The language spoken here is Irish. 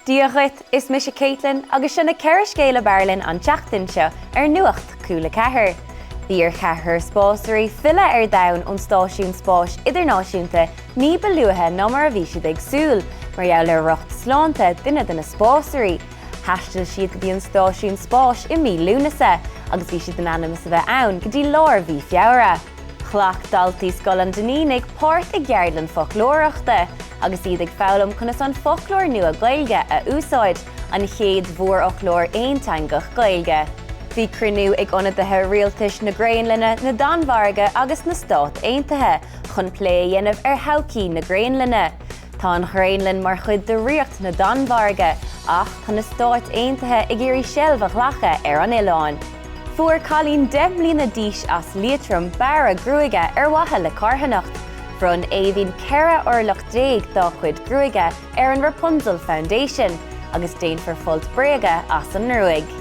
Dia dhuit, is mise Caitlin agus seo na 4 scéal ab fhearr linn an tseachtain seo ar Nuacht Cúla 4. Bhí ar cheathrar spásairí filleadh ar domhan ón Stáisiún Spáis Idirnáisiúnta ní ba luaithe ná mar a bhí siad ag súil, mar gheall ar riocht sláinte duine de na spásairí. Thaistil siad go dtí an stáisiún spáis i mí Lúnasa agus bhí siad in ainm is a bheith ann go dtí lár mhí Feabhra. Ghlac daltaí Scoil an Duinnínigh páirt i gceardlann foclóireachta agus iad ag foghlaim conas an foclóir nua Gaeilge a úsáid, an chéad mhórfhoclóir aonteangach Gaeilge. Bhí cruinniú ag ionadaithe rialtais na Graonlainne, na Danmhairge agus na Stát Aontaithe chun plé a dhéanamh ar thodhchaí na Graonlainne. Tá an Ghraonlainn mar chuid de Ríocht na Danmhairge ach tá na Stáit Aontaithe ag iarraidh seilbh a ghlacadh ar an oileán. Fuair cailín 10 mbliana d'aois as Liatroim bearradh gruaige ar mhaithe le carthanacht. Bhronn Aoibhinn 14 orlach dá cuid gruaige ar an Rapunzel Foundation agus déanfar folt bréige as an ngruaig.